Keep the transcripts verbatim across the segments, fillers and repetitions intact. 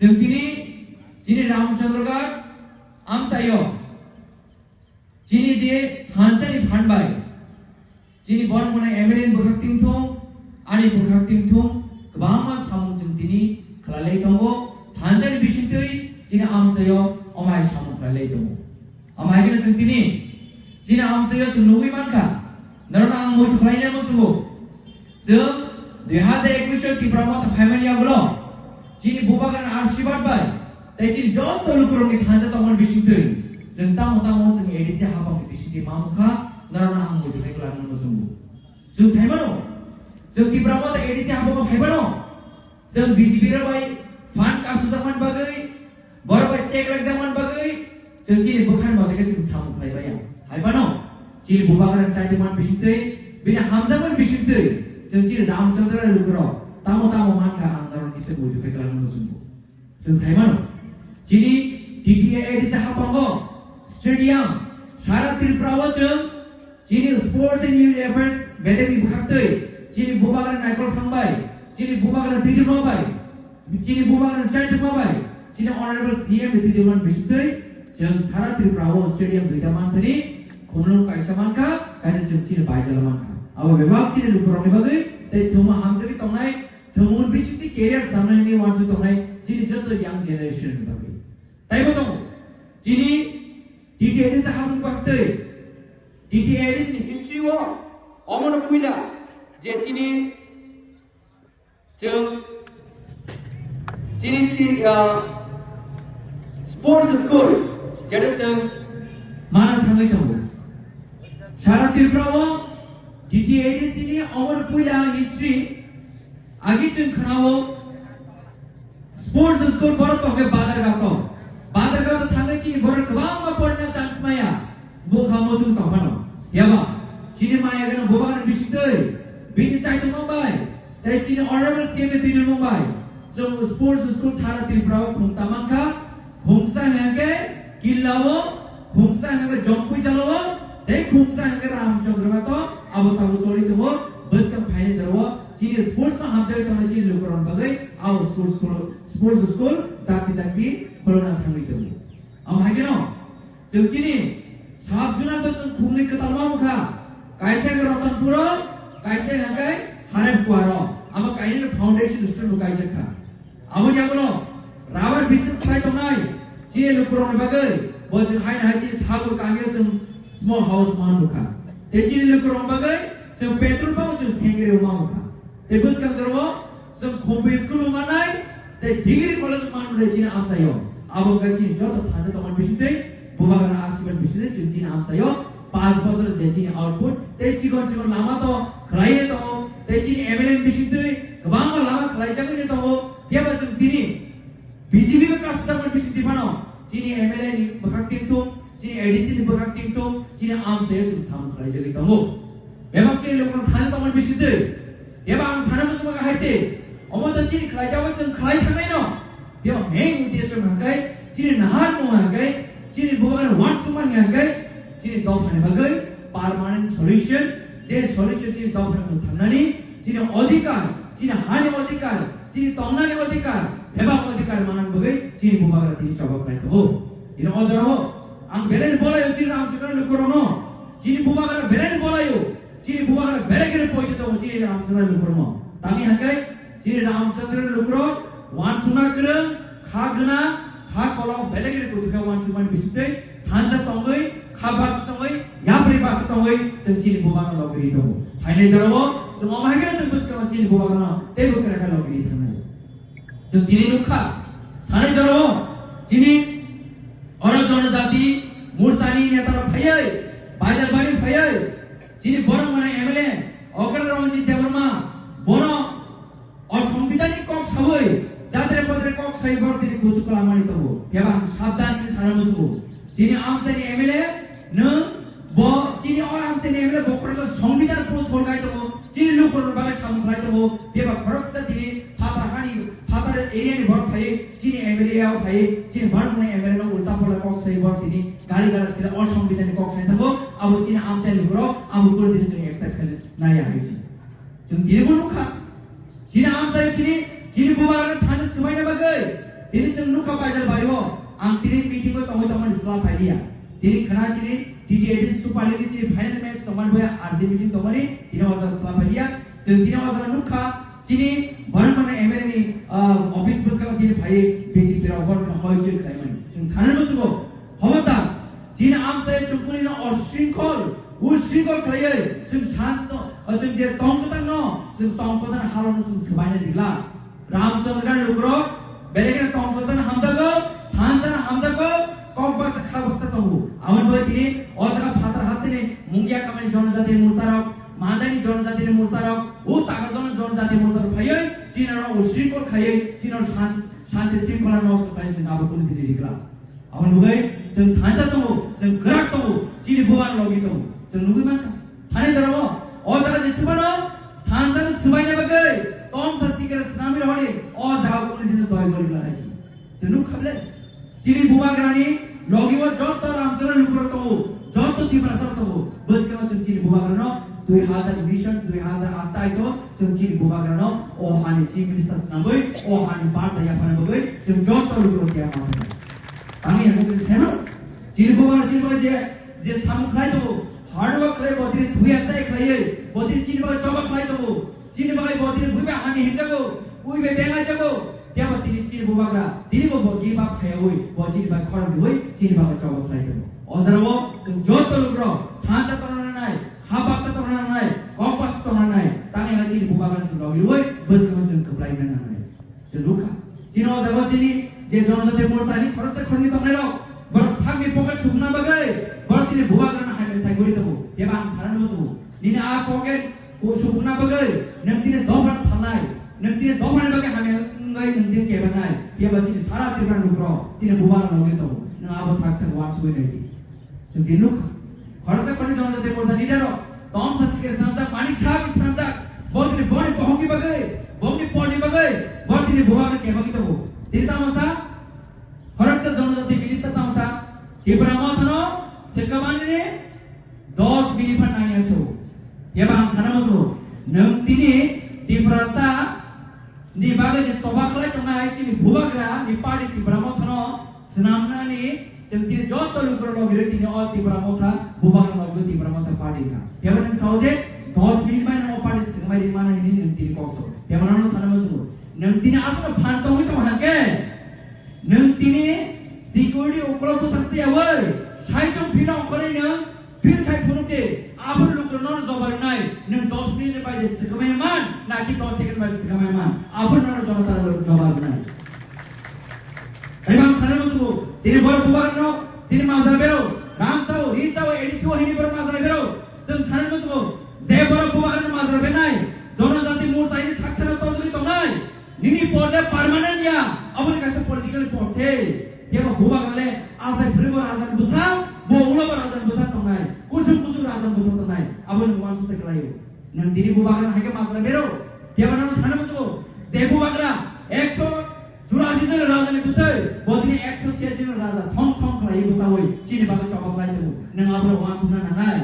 Chwng tini chini Ramchandraghat amchaio chini je thansa ni phan bai chini borok mwnai M L A ni bwkhak tingthung, ani bwkhak tingthung kwbangma samung chwng tini khlailai tongo. Thansa ni bisingtwi chini amchaio omai samung khlailai tongo. Amai khe chwng tini chini amchaio chwng nugwi mankha, norokno ang muitu khlainai muchungo. Chwng dui hazar ekwis o Tipra Motha phaimani yagulo chini bubagrani arshibad bai tei chini joto lukurokni thansa tongmani bisingtwi chwng tamo tamo chwng A D C haphangni bisingtwi mamukha, norokno ang muitu khai kwlangno muchungo. Chwng saimano, chwng Tipra Motha A D C haphango phaimano, chwng B J P rok bai phan kasu jakmani bagwi, borok bai check rwjakmani bagwi chwng chini bwkhani bagwi khe chwng samung khlai maya. Hai phano chini bubagrani chaitokmani bisingtwi, bini hamjakmani bisingtwi chwng chini Ramchandra lukurok tamo tamo mankha ang norok kisa muitu khai kwlangno muchungo. Chwng saimano, chini T T A A D C haphango stadium sara Tripura o chwng chini Sports and Youth Affairs bedekni bwkhaktwi chini bubagrani naikol thangbai, chini bubagrani twijlangma bai, chini bubagrani chaitokma bai, chini Honorable C M ni twijlangmani bisingtwi chwng sara Tripura o stadium duita manthani khumlung kaisa mankha, kaisa chwng chini baijala mankha. Abo bebak chini lukurokni bagwi tei thwngma hamjagwi tongnai, thwngmung bisingtwi career samnani wansuk tongnai chini joto young generation ni bagwi. Taibo tongo, chini T T A A D C hapung baktwi, T T A A D C ni history o omono puila je chini chwng chini, chini, ah, sports school, jeta chwng mana thangwi tongo. Sara Tripura o T T A A D C ni omono puila history, agi chwng khnao sports school borok tongkhe Badar Gato. Badar Gato thangwi chini borok kwbangma porina chance maya. Bukha muchung tongphano. Yaba, chini maya gana bubagrani bisingtwi, bini chaitokma bai, tei chini Honorable C M ni twijlangmung bai, chwng sports school sara Tripura o khung tamankha, khungsa hwnkhe Killa o, khungsa hwnkhe Jompui Jala o, tei khungsa hwnkhe Ramchandra Ghat o, abo tabuk choli tongo, bwskang phainai jora o, chini sports no hamjagwi tongnai chini lukurokni bagwi, abo sports school, sports school dakti dakti khulokna thangwi tongo. Amo hai kheno, chwng chini sub zonal bo chwng khungni kwtal ma wngkha. Kaisa khe Ratanpur o, kaisa hwnkhe Haremkuar o. Amo kainwi foundation stone bo kaijak kha. Aboni yagulo rubber business khlai tongnai chini lukurokni bagwi bo chwng haino hai chini Thakur kami o chwng small house man nukha. Tei chini lukurokni bagwi chwng petrol pump o chwng sengkre o man nukha. Tei bwskang jora o chwng Khumpi school o manai tei degree college o manai chini amchaio. Abo wngkha chini joto thansa tongmani bisingtwi, bubagrani asirwad bisingtwi chwng chini amchaio panch bochor je chini output tei chikon chikon lama to khlaiwi tongo, tei chini M L A ni bisingtwi kwbangma lama khlaijagwi tongo. Phiya ba chwng tini B J P bai kasu jakmani bisingtwi phano chini M L A ni bwkhak tingthung, chini A D C ni bwkhak tingthung, chini amchaio chwng samung khlaijagwi tongo. Bebak chini lukurok thani tongmani bisingtwi. Bebak ang sana muchungma hai se. Omo to chini khlai jabo chwng khlai thangnai no. Bebak main uddesho hwnkhe chini nahar mo hwnkhe chini bubagrani wansukmani hwnkhe chini dophani bagwi permanent solution, je solution chini dophani mung thangnani, chini odhikar, chini hani odhikar, chini tongnani odhikar, bebak odhikar manani bagwi chini bubagra tini choba khlai tongo. Tini o jorao ang belai ni bolai o chini Ramchandra lukurokno, chini bubagra belai ni bolai o, chini bubagra belai khe poito tongo chini Ramchandra lukurokno. Tamni hwnkhe chini Ramchandra lukurok wansukna kwrwng, kha gwnang, kha kolok belai khe kuthuk khe wansukmani bisingtwi thansa tongwi, kha baksa tongwi, yapri baksa tongwi chwng chini bubagra logiri tongo. Phainai jorao chwng omo hai khe chwng bwskango chini bubagrano teibo kwrak khe logiri thangnai. Chwng tini nukha, thanai jorao chini oro jonojati morsani netarok phaiwi, Baijalbari phaiwi, chini borok mwnai M L A Okra Ranjit Debbarma, bono o Songbidanni kok sawi, jatre patre kok sawi borok tini kuchuk kwlamani tongo. Phiya ba ang sabdan hwnwi sana muchungo. Chini amchaini M L A nwng bo chini o amchaini M L A bo khoroksa Songbidan post hor khai tongo. Chini lukurokni bagwi samung khlai tongo. Phiya ba khoroksa tini phatar hani, phatar area ni borok phaiwi chini M L A o phaiwi chini borok mwnai M L A no ulta pulta kok sawi borok tini gari galas khe o Songbidanni kok sai tongo. Abo chini amchaini lukurok abo kunu tini chwng accept khlai nai ya hai se. Chwng tini bo nukha. Chini amchai tini, chini bubagrano thani swmaina bagwi. Tini chwng nukha Baijalbario, ang tini meeting o tongwi tongmani sla phailiya. Tini khna chini T T A D Super League ni chini final match tongmani boya R J meeting tongmani, tini o jaga sla phailiya. Chwng tini o jaga nukha chini Bharat Mandal M L A ni, ah, office bwskango tini phaiwi B J P rok borokno hoi choi khlaimani. Chwng sanani muchungo, khomota, chini amchai chwng kunino osringkhol, usringkhol khlaiwi chwng santo, ah, chwng je tong kwchangno, chwng tong kwchang halokno chwng swbaina rikla. Ramchandra lukurok, belekno tongkosano hamjago, thansano hamjago, kok baksa kha baksa tongo. Aboni bagwi tini o jaga phatar hasteni Mungia kamani Jonojati Morsarok, Mandani Jonojati Morsarok, o Takarjona Jonojati Morsarok phaiwi, chini oro o sringkol khaiwi, chini oro san-, shanti sringkhola nosto khlai chini abo kunu tini rikla. Aboni bagwi chwng thansa tongo, chwng kwrak tongo, chini bubar logi tongo. Chwng nugwi mankha. Thani jorao, o jaga je swmano, thansa no swbaina bagwi, tomsa sikra swnamwi rohori, o jaga kunu dino doi gori lahaisi. Chwng nuk khable. Chini bubagrani logi o jotto Ramchara lukurok tongo, jotto Tiprasa tongo. Bwskano chwng chini bubagrano dui hazar mission, dui hazar atai so chwng chini bubagrano o hani chief minister swnamwi, o hani barsa yaphana bagwi chwng jotto lukurok tiya ma. Tangwi hwnwi chwng seno, chini bubagra chini bagwi je, je samung khlai tongo, hard work khlai, botiri thuya chai khlaiwi, botiri chini bagwi choba khlai tongo, chini bagwi botiri buibai hamya hinjago, buibai benga jago, phiya bo tini chini bubagra, tini bo bo give up khaiwi, bo chini bagwi khorang riwi, chini bagwi choba khlai tongo. O jorao chwng jotto lukurok, thansa tongna nangnai, kha baksa tongna nangnai, kok baksa tongna nangnai, tangwi chini bubagra chwng logi riwi, bwskango chwng kwplai nangnai. Chwng nukha. Chini o jaga chini je Jonojati Morcha ni khoroksa khoroknwi tongnairok, borok sakni pocket sukna bagwi, borok tini bubagrano hamya sai guri tongo. Phiya ba ang sanani muchungo. Nini a pocket ko sukna bagwi, nwng tini dopha phalnai, nwng tini dophani bagwi hamya wngwi nwng tini kebernai. Phiya ba chini sara Tripura lukurok, tini bubagrano wngwi tongo. Nwng abo sak sak uansugwi nai di. Chwng tini nukha. Khoroksa khoroknwi Jonojati Morcha leader rok, tomsa sikra swnamjak, Manik Saha bai swnamjak, bo tini boni bohongni bagwi, bongni porni bagwi, bo tini bubagrano kebagwi tongo. Tini tamo sa, khoroksa Jonojati minister tamo sa, Tipra Mothano swkang manini dos minute phan nangya chw. Phiya ba ang sana muchungo, nwng tini Tiprasa ni bagwi je choba khlai tongnai chini bubagra ni party Tipra Mothano swnamnani chwng tini jotto lukurok logirwi tini o Tipra Motha bubagra logirwi Tipra Motha party wngkha. Phiya ba nwng sao je dos minute bai nwng o party swkang bai ringmana hinwi nwng tini kok sao. Phiya ba nwng sana muchungo, nwng tini aswkno phan tongwi tong hwnkhe, nwng tini security ukolog bwsang twiyawi saichung phino ongkhorwi nwng Phil khai phunuk de, aphuru lukurok nono jawab rwnai, nwng dos minute bai de swkang mai man, naki dos second bai swkang mai man, aphuru nono jonotaro lukurok jawab rwnai. Tei bang sanai muchungo, tini borok bubagrano, tini majra bero, rang chao, ri chao, A D C o hini borok majra bero, chwng sanai muchungo, je borok bubagrano majra benai, Jonojati Morcha ini saksano tojoli tongnai, Nini pod le permanent ya, aboni kaisa political pod se. Phiya ba bubagra le asai phuri bo raja ni bwsa, bo ulo bo raja ni bwsa tongnai, kusum kusum raja ni bwsa tongnai, aboni uansuk tei kwlaio. Nwng tini bubagra hai khe majra bero, phiya ba nwng sana muchungo, je bubagra ekso churasi jon raja ni bwtwi, bo tini ekso chhiyasi jon raja thong thong khlaiwi bwsaui chini bagwi choba khlai tongo, nwng abono uansukna nangnai.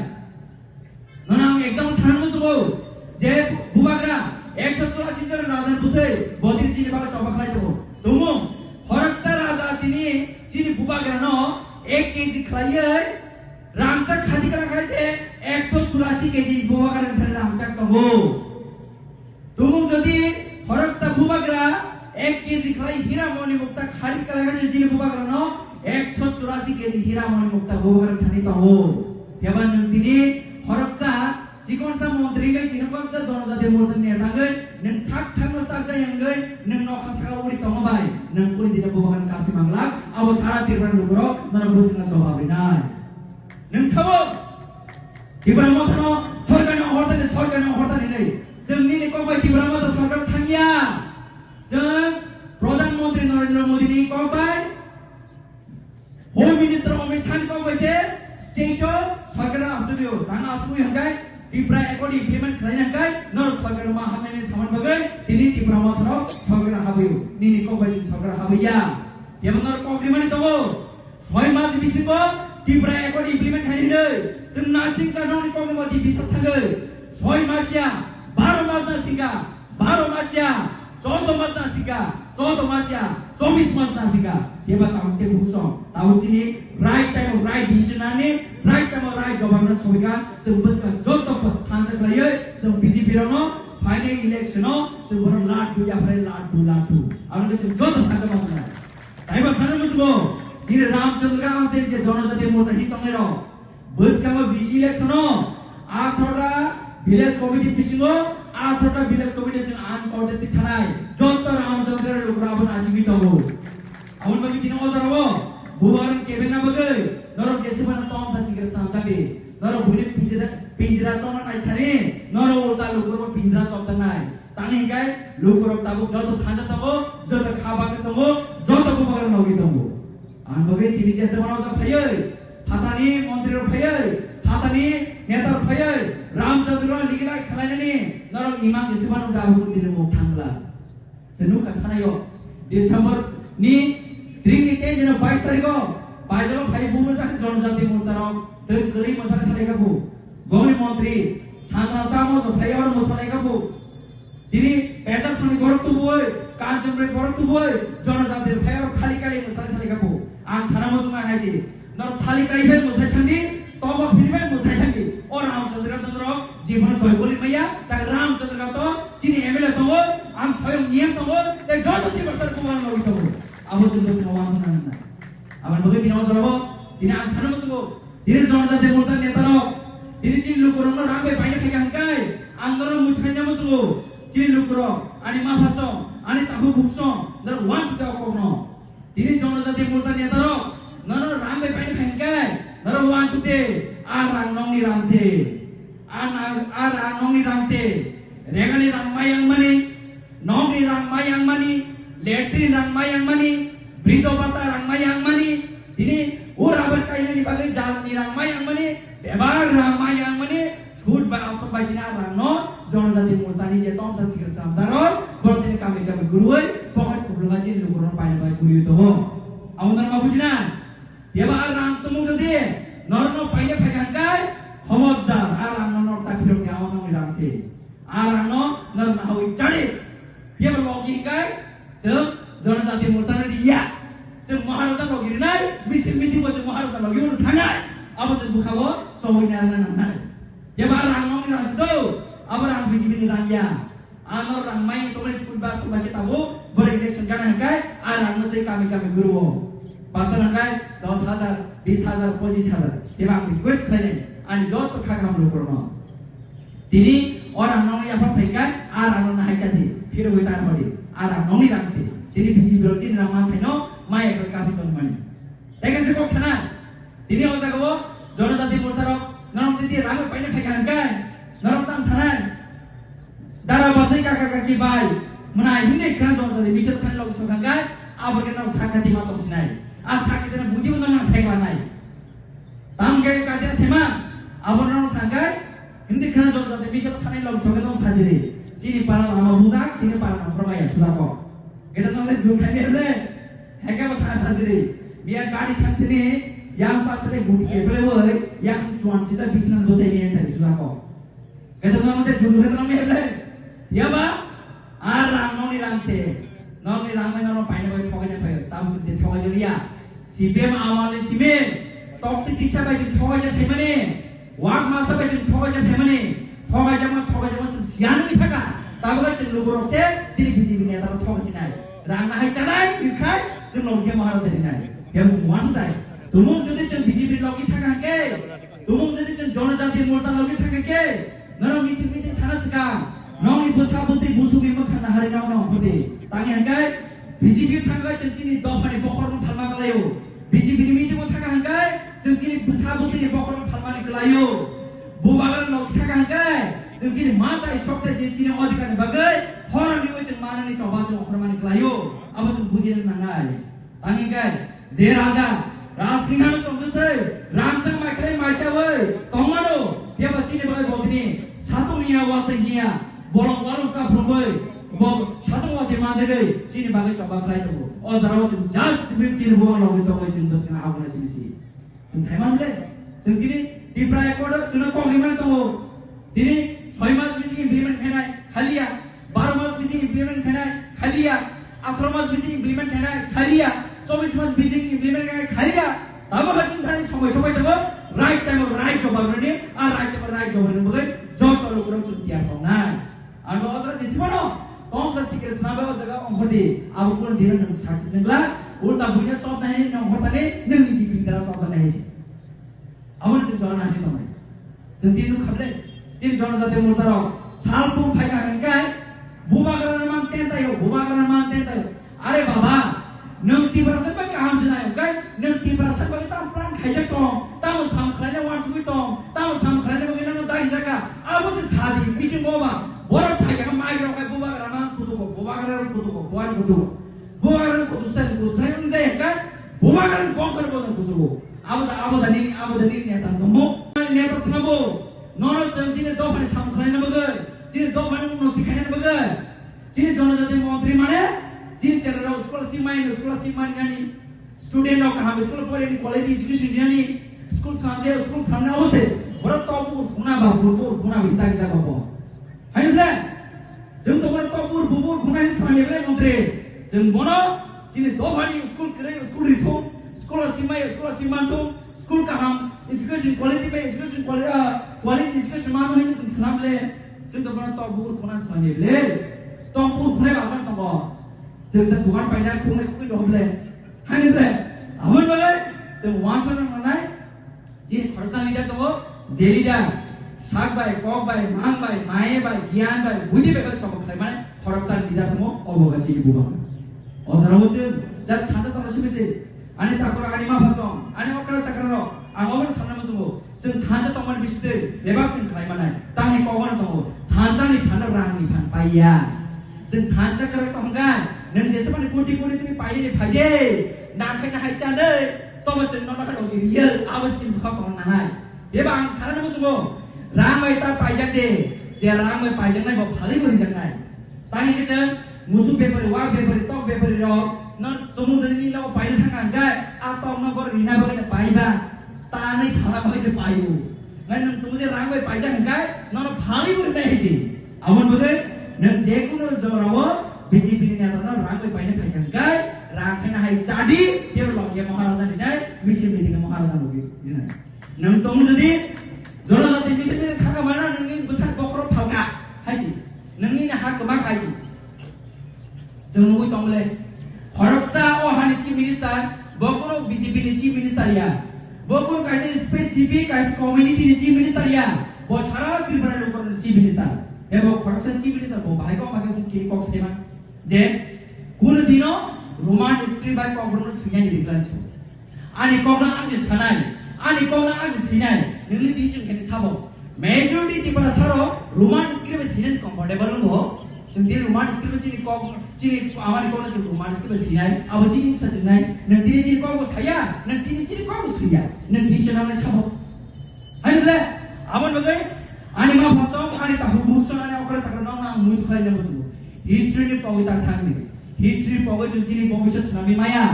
Nono ang example sana muchungo, je bubagra ekso churasi jon raja ni bwtwi, bo tini chini bagwi choba khlai tongo. Tumung, khoroksa raja tini chini bubagrano ek K G khlaiwi rangchak khati kwrang khai se ekso churasi K G bubagra ni thani rangchak tongo. Tumung jodi khoroksa bubagra ek K G khlai hira moni mukta kharit khlai khe chini bubagrano ekso churasi K G hira moni mukta bubagra thani tongo. Phiya ba nwng tini khoroksa chikonsa montri wngwi chini khoroksa Jonojati Morcha ni neta wngwi nwng sak sakno chakjak wngwi nwng nokha saka uri tongo bai nwng kuri dina bubagrano kasui manglak abo sara Tripura ni lukurok nono bwskango jawab rinai. Nwng sao, Tipra Mothano sorkarni ohortani, sorkarni ohortani hinwi. Chwng nini kok bai Tipra Motha sorkar thangya. Chwng Pradhan Mantri Narendra Modi ni kok bai, Home Minister Amit Shah ni kok bai se state o sorkar asugwi o. Tang asugwi hwnkhe Tipra Accord implement khlaina hwnkhe noro sorkar ma hamnani samani bagwi tini Tipra Mothano sorkar habwi o. Nini kok bai chwng sorkar habwi ya. Jemon noro kok rimani tongo. Soi mas bisingo Tipra Accord implement khai hinwi chwng nasingkha nokni kokni modi bisap thangwi. Soi mas ya, baro mas nasingkha, baro mas ya, Joto mas na sika, joto mas ya, chobis mas na sika. Phiya ba tabuk tei bukhuksong, tabuk chini right time o right decision nani, right time o right jawab nani soika, chwng bwskang joto thansa khlaiwi, chwng B J P rokno final election o chwng bono laddu yapharwi laddu laddu. Aboni khe chwng joto thansa mas na. Taibo sana musugo, chini Ramchandra Amte je Jonojati Morcha hin tongnai rok. Bwskango B C election o atharo ta village committee bisingo atharo ta village committee chwng uncontested thanai joto Ramchandra lukurok abono asingwi tongo. Aboni bagwi tini o jorao bubagrang kebengna bagwi norok jese phano tongsa sikir samjak di. Norok buini pinjra, pinjra chopna nai thani norok ulta lukurokbo pinjra chopjaknai. Tangwi hinkhe lukurok tabuk joto thansa tongo, joto kha baksa tongo, joto bubagrang nogwi tongo. Ang bagwi tini jese phano ojak phaiwi, phatani montri rok phaiwi, phatani neta rok phaiwi, Ramchandra ligilai khwlainani norok imang jese phano da hukum tini muk thangla. Se nukha thanayo, December ni tring ni ten jeno bais tarikh o, Baijalo phai bumo jak Jonojati Morcha rok tei kwlwi mwsai thanglaikha bu. Bongni montri, Sanjana Chamo so phai oro mwsalaikha bu. Tini Pecharthani borok tubui, Kanchanpuri borok tubui, Jonojati phai oro khali kali mwsai thanglaikha bu. Ang sana muchungo hai si, norok thali kai bai mwsai thangdi, toba phiri bai mwsai thangdi. O Ramchandra to norok jibon doi goli maya, ta Ramchandra to chini M L A tongo, ang soyong niyam tongo, tei joto Tiprasa rok kuman logi tongo. Abo chwng bwskango wansukna nang nai. Aboni bagwi tini o jorao, tini ang sana muchungo, tini Jonojati Morcha neta rok, tini chini lukurokno rang bai paina khaikha hwnkhe, ang norok mui phaina muchungo, chini lukurok, ani mapha song, ani takhuk buksong, norok wansukya o kokno. Tini Jonojati Morcha neta rok, nono rang bai paina phai hwnkhe, norok wansuk de, a rang nongni rang se. A nang, a rang nongni rang se. Regani rang mayang mani, nongni rang mayang mani, letri rang mayang mani, brido bata rang mayang mani, tini o rubber kainani bagwi jalni rang mayang mani, bebak rang mayang mani, Sud bai aswk bai tini a rangno Jonojati Morchani je tongsa sikir swnamjak rok, borok tini kami kami gurui pocket kuplunga chini lukurokno paina bai guriui tongo. Amo norok ma bujina? Phiya ba a rang tumung jodi norokno paina phaikha hwnkhe, khobordar, a rangno norok ta phirok di, amo nongni rang se. A rangno norok nahaui chadi. Phiya ba logi hwnkhe, chwng Jonojati Morchano riya. Chwng Maharaja logi rinai, misil meeting bo chwng Maharaja logi bo thangnai. Abo chwng bwkha bo chobui narwkna nangnai. Phiya ba a rang nongni rang se do, abo rang B J P ni rang ya. Ano rang mai tongmani school ba sumba khe tabuk, borok election gana hwnkhe, a rangno tei kami kami guru o. Pasal hwnkhe dos hajar, bis hajar, pochis hajar. Phiya ba ang request khlainai, ani joto kha kaham lukurokno. Tini o rang nongni yaphang phaikha, a rangno nahai chadi, phirogwi tar hodi, a rang nongni rang se. Tini B J P rok chini rang manthaino maya khe kasi tongmani. Tei kaisa kok sana, tini o jaga o Jonojati Morcha rok norok tini rang paina phaikha hwnkhe, norok tang sanai. Dara bachai kaka kaki bai, mwnai hwnwi khna Jonojati Morcha thani lok sok hwnkhe, abo khe norok sakha tima tong sinai. A sakha tina budi bo norok sai klanai. Tamo khe kaisa sema, abo norok sangkai, hindi khana jor jate bisa thanai log soke tong sajiri. Chini para lama bujak, tini para nongkhor maya sujako. Keta nongle jur khai ni hable, heke bo tha sajiri. Biya gari thang sini, yang pas sini guti ke bole woi, yang chuan sita bisnan bosai ni sari sujako. Kaitor nang tei juru kaitor nang mehle. Ya ba? Ar rang noni rang se. Noni rang mai nang paine bai thogai ne phayo. Tam chinte thogai joliya. C P M awani sime. Tok ti tisa bai jin thogai ja themane. Wak masa bai jin thogai ja themane. Thogai jama thogai jama chun siyan wi thaka. Tabo bai chun lukurok se. Tini B J P neta thogai jinai. Rang na hai chanai, ikhai, chun log khe Maharaj rinai. Yang chun wan dai. Tumung jodi chun B J P log i thaka ke. Tumung jodi chwng Jonojati Morcha logi thangkha khe, norok misil meeting thana swkang, nokni bwsa bwtwi busugwi mwkhang nahari nokno ongkhordi. Tangwi hwnkhe B J P thangkha chwng chini dophani bokhorokno phalma khlaio. B J P ni meeting o thangkha hwnkhe chwng chini bwsa bwtwini bokhorokno phalmani khlaio. Bubagra logi thangkha hwnkhe chwng chini mantai soktai je chini odhikarni bagwi khorang riwi chwng manani choba chwng ongkhormani khlaio. Abo chwng bujina nangnai. Tangwi khe je raja, Raj Singha no tongtwtwi, rangchak maikhlai maichawi tongmano, phiya ba chini bagwi bo tini satung hiya, watwi hiya, bolong walong kaphurungwi, bo satung watwi manjagwi chini bagwi choba khlai tongo. O jorao chwng just chini bubagra logwi tongwi chwng bwskango abono simi si. Chwng sai man le, chwng tini Tipra Accord o chwngno kok rimani tongo. Tini soi mas bising implement khainai, khaliya, baro mas bising implement khainai, Khaliya, atharo mas bising implement khaina khaliya, chobis mas bising implement khaina khaliya. Tamo hajin thani somoi somoi tongo, right time o right jawab rwni, a right time o right jawab rwni bagwi joto lukurok chwng tiyar tongnai. Ano o jaga jismano, tongsa sikre swnambai o jaga ongkhordi, abo kun dino nwng sakchi jengla, ulta buina chop nai nwng ongkhor tani, nwng niji pingtara chop nai hai se. Aboni chwng jora nai tongnai. Chwng tini nuk khablai. Chini jonojati morcha rok sal pung phai ka hwnkhe bubagra rok mang ten tayo, bubagra rok mang ten tayo. Are baba, nwng Tiprasa bai kaham se nai hwnkhe, nwng Tiprasa bai tam plan khaijak tong, tamo sam khlaina wansugwi tong, tamo sam khlaina bagwi nang dagi jaka. Abo se sadi meeting o ba, borok phai ka mic rok khai bubagra mang kutuko, bubagra rok kutuko, bubagra kutuko. Bubagra rok kutuk sai, kutuk sai wng jai hwnkhe, bubagra rok bongso rok bongso kutuko. Abo da, abo da nini, abo da nini neta tongmo. Neta swnambo. Nono chwng chini dophani samung khlaina bagwi, chini dophani unnoti khaina bagwi, chini jonojati montri mane, chini chwla rok scholarship mai, scholarship mani nani, student rok kaham school pore, quality education rinani, school samje, school samna abo se. Borok top bukur khuna ba, bukur khuna bi tak jaba bo. Haino ble, chwng to borok top bukur, bukur khuna ni samya ble montri. Chwng bono chini dophani school kwrwi, school rithum, school simai, school simanthum, school kaham, education quality bai education quali-, ah, quality education manthum hinwi chwng swnam le. Chwng to bono top bukur khuna samya ble. Top bukur khuna ba man tongo. Chwng ta dukan paina khungnai khugwi rw ble. Haino ble, aboni bagwi chwng wansukna nangnai. Chini khoroksa leader tongo, je leader sak bai, kok bai, mang bai, maye bai, giyan bai, budi bai bai chobok khlai mane khoroksa leader tongo, obo wngkha chini bubagra. O jora o chwng just thansa tongna simi se, ani takhuk ani ma phasong, ani okra chakra rok, ang obo sanna muchungo, chwng thansa tongmani bisitwi bebak chwng khlai manai, tamni kok bono tongo, thansa ni phan rang ni phan paiya. Chwng thansa kwrwk tongkha, nwng jesmani koti koti twi painani phaide, nangkhaina hai chanwi, tobo chwng nono kha rwdi real, abo chini bwkhao tongna nanai. Beba ang sana muchungo, rang bai ta paijak de, je rang bai paijaknai bo phalwi bo rijaknai. Tani khe chwng musuk bepari, wak bepari, tok bepari rok, no tumung jadi ni nogo paina thangkha hwnkhe, a tok no bor rina bagwi no paiba. Tanwi thana bai se paio. Ngai nwng tumung je rang bai paijak hwnkhe nono phalwi bo rinai hai se. Aboni bagwi nwng je kunu jorao B J P ni neta no rang bai paina phaikha hwnkhe rang khaina hai chadi tebo logia Maharaja rinai, misil meeting Maharaja logi rinai. Nwng tumung jodi jonojati misil meeting thangkha mana nwngni bwsak bokhoro phalka hai se. Nwngni ha kwma hai se. Chwng nugwi tong le, khoroksa o hani chief minister, bo kunu B J P ni chief minister ya, bo kunu kaisa specific kaisa community ni chief minister ya, bo sara Tripura ni chief minister. Ebo khoroksa chief minister bo bahai kok ma khe kini kok sema je kunu dino Roman script bai kok borok swinani riklan chwng. Ani kokno ang se sanai, ani kokno ang se sinai, nini decision khe sabo. Majority Tiprasa rok Roman script bai sinai comfortable wngbo. Chwng tini Roman script bai chini kok, chini amani kokno chwng Roman script bai sinai, abo chini sa sinai. Nwng tini chini kokbo saya, nwng chini chini kokbo siya, nwng decision ang sabo. Hai ble, aboni bagwi ani ma phasong, ani tahu busong, ani okra chakra nong nang mui khlai nang busu. History ni pogwi ta thangni. History pogwi chwng chini bobiswt swnamwi maya.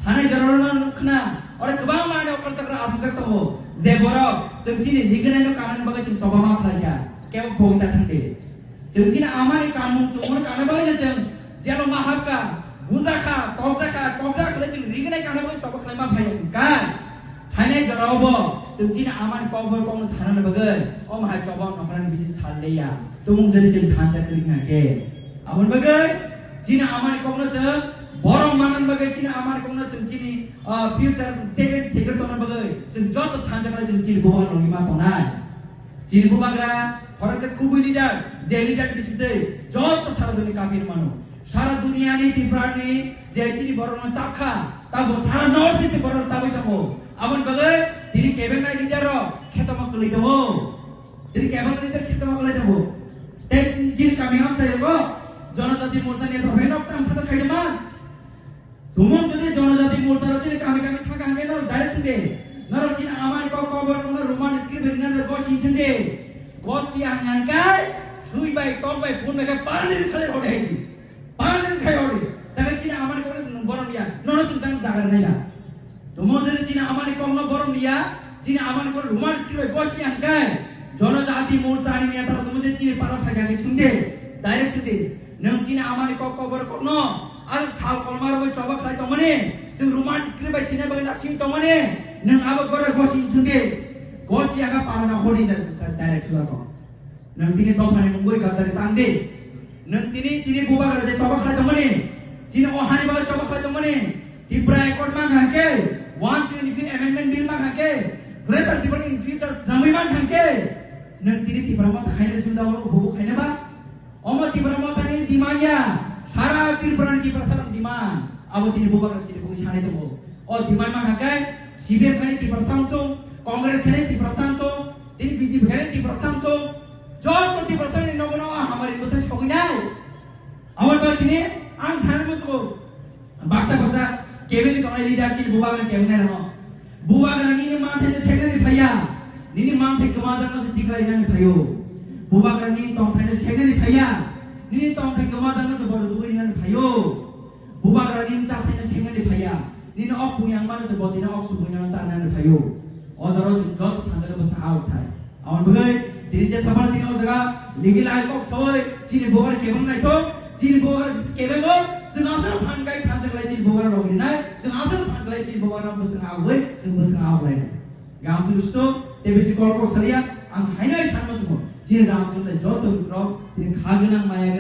Thanai jorao no nukna, oro kwbangma ani okra chakra asukjak tongo, je borok chwng chini rignai no kanani bagwi chwng choba ma khlai kha, kebo pogwi ta thangdi. Chwng chini amani kanmung chumung kana bagwi chwng jelo ma hapka, bujakha, tokjakha, tokjak khlai chwng rignai kana bagwi choba khlai ma phai wngkha. Thanai jorao bo chwng chini amani kokbor kokno sanani bagwi, o mahai choba nokhrani bisi sal leya, tumung jani chwng thansa kwrwi kha khe. Aboni bagwi chini amani kokno chwng borom manani bagwi chini amani kokno chwng chini, ah, future chwng seven secure tongna bagwi chwng joto thansa khlai chwng chini bubagra logi ma tongnai. Chini bubagra khoroksa kubui leader, je leader bisitwi joto sara duni kapir mano. Sara duniani Tripura ni je chini borok no chapkha, tabo sara North East borok chabwi tongo. Aboni bagwi tini kebeng nai leader rok khetoma kwlwi tongo. Tini kebeng nai leader khetoma kwlwi tongo. Tei chini kami amchai rok jonojati morcha ni rok nok tang sata khaijama. Tumung jodi jonojati morcha rok chini kami kami thangka hangke norok direct sinde. Norok chini amani kok kok borok no Roman script rinani rok gosi sinde. Gosi ang hangkai sui bai tok bai pun bai kai palir khalir hode haisi. Palir khai hode. Takai chini amani kok no borom ya. Nono chwng tang jagar nai ya. Tumung jodi chini amani kok no borom ya. Chini amani kok Roman script bai gosi hangkai. Jonojati morcha ni neta tumung jodi chini para phai hangke sinde. Direct sinde. Nwng chini amani kok kobor kokno, ang sal kolma rwui choba khlai tongmani, chwng Roman script bai sina bagwi nasing tongmani, nwng abo borok gosi sungdi, gosi aga parana hori ja, ja, direct sujago. Nwng tini dophani mungwi gadari tangdi. Nwng tini, tini bubagra je choba khlai tongmani, chini o hani bagwi choba khlai tongmani, Tipra Accord mankha khe, one twenty-five Amendment Bill mankha khe, Greater Tipraland in future swnamwi mankha khe, nwng tini Tipra Motha khaina sunda o bubu khaina ba? Omo Tipra Mothani demand ya, sara Tripura ni Tiprasa ni demand. Abo tini bubagra chini bugwi sanai tongo. O demand mankha khe, C P M khainai Tiprasa wng tong, Congress khainai Tiprasa wng tong, tini B J P khainai Tiprasa wng tong. Joto Tiprasa ni nogo no hamari bwthai sogwi nai. Abo ba tini ang sanai musugo. Baksa baksa kebengwi tongnai leader chini bubagra kebeng nai rano. Bubagra nini manthai no seknani phaiya. Nini manthai kwmajakno se tiklai nani phaio. Bubagra nini tongthai no seknani phaiya. Nini tongthai kwmajakno se bodo dugwi nani phaio. Bubagra nini chathai no seknani phaiya. Nini ok pung yang mano se bodino ok subui nano chanani phaio. O jora chwng joto thansa no bwsa awk thai. Aboni bagwi tini je sabar tini o jaga legal ain kok sawi chini bubagra kebeng naithok, chini bubagra jisi kebeng o, chwng aswk phan kai thansa klai chini bubagra rok rinai, chwng aswk phan klai chini bubagra bwswng awgwi, chwng bwswng awk lainai. Gam suru sto, tebisi kol kok salia, ang haino ai sanma chwngmo, chini ram chwng lai joto rok, tini kha gwnang maya gwnang,